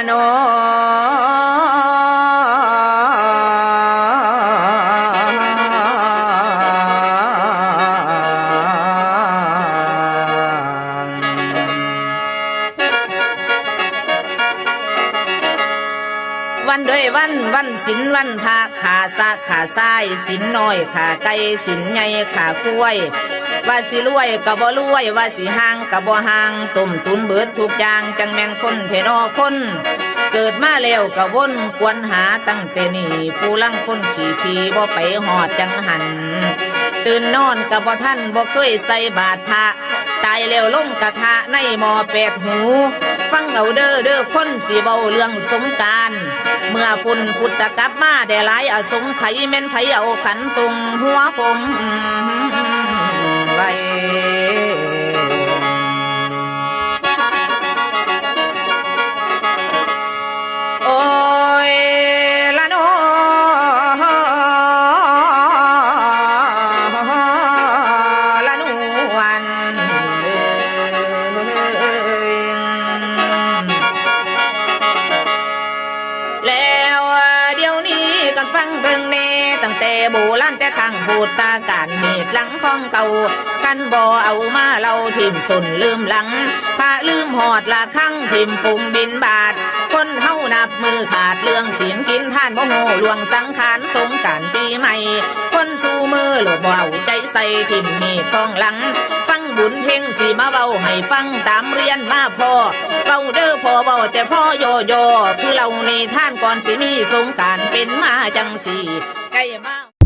ນອ ວັນເດີຍວັນ ວັນສິນວັນພະ ຂ້າສັກຂ້າຊາຍ ສິນນ້ອຍຂ້າໄກ່ ສິນໃຫຍ່ຂ້າຄວາຍ ວ່າຊິລວຍກໍບໍ່ລວຍ ວ່າຊິຫ່າງກໍບໍ່ຫ່າງ ຕົ້ມຕຸນເບິດທຸກຢ່າງ ຈັ່ງແມ່ນຄົນແທ້ນໍຄົນ ເກີດມາແລ້ວກໍວົນ ຄວນຫາຕັ້ງແຕ່ນີ້ ຜູ້ລາງຄົນຂີ້ຖີ່ບໍ່ໄປຮອດຈັ່ງຫັ້ນ ຕື່ນນອນກໍບໍ່ທັນ ບໍ່ເຄີຍໃສ່ບາດພະ ຕາຍແລ້ວລົງກະທະໃນໝໍ້ແປດຫູ ຟັງເອົາເດີ ເດີຄົນຊິເວົ້າເລື່ອງສົງການ ເມື່ອພຸ້ນພຸດຕະກັບມາໄດ້ຫຼາຍອະສົງໄຂ ແມ່ນໃຜເອົາຂັນຕຸງຫົວຜົມໄວ້ ໂອ້ຍ ລະນໍ ລະນວນເອີຍ ແລ້ວດຽວນີ້ກັນຟັງເບິ່ງແນ່ ຕັ້ງແຕ່ໂບລານແຕ່ຄັ້ງພຸດຕະການ ຮີດຫຼັງຂອງເກົ່າ ຄັນບໍ່ເອົາມາເລົ່າຖິ້ມສົ້ນລືມຫຼັງ ພະລືມຮອດລະຄັງ ຖິ້ມປຸງບິນບາດ ຄົນເຮົານັບມື້ຂາດເລື່ອງສິນກິນທານ ບໍ່ຮູ້ລ່ວງສັງຂານສົງການປີໃໝ່ ຄົນສູ່ມື້ໂລດບໍ່ເອົາໃຈໃສ່ ຖິ້ມຮີດຂອງຫຼັງ ຟັງບຸນເພັງຊິມາເວົ້າໃຫ້ຟັງ ຕາມຮຽນມາພໍ່ ເວົ້າເດີພໍ່ ເວົ້າແຕ່ພໍຢໍ່ໆ ຄືເລົ່ານິທານ ກ່ອນຊິມີສົງການເປັນມາຈັ່ງຊີ້ ໃກ້ມາ